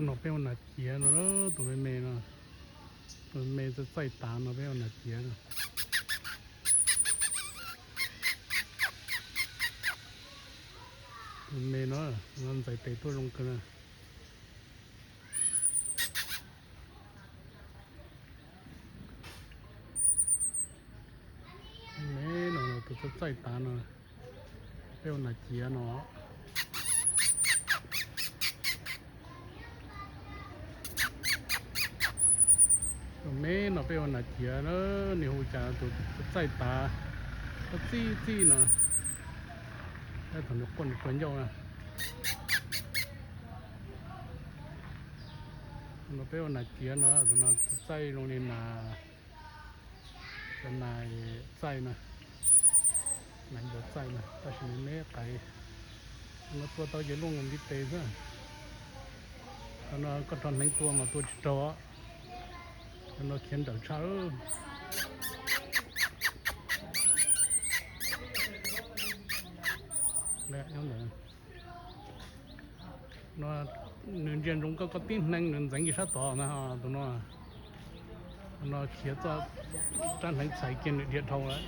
No peb ua nas ciav no, tus me me no, tus me me txaij txaij tav no peb ua nas ciav no. Tus me no, no ntxais tes tuaj zoo kawg na. Me no, tus txaij txaij tav no, peb ua nas ciav no. Tus me no peb ua nas ciav na, nws hu cas tus txaij tav, txij txij no. Thaum nws quaj nws tsuas ncauj na. No peb ua nas ciav no, tus no txaij zoo li nas, cov nas txaij na, nas ncuav txaij na, tab sis nws me qaib. No tua tau ces luaj ntiv tes xwb. Qhov no koj rho hneev tua mas tua tsis raug. Qhov no khiav nrawm tshaj. Nws ntsia ntsoov koj, koj tib hneev nws ntxeev kiag sab tod na. Tus no, tus no khiav txoj rab hneev txhais kiag nws dhia dhau lawm.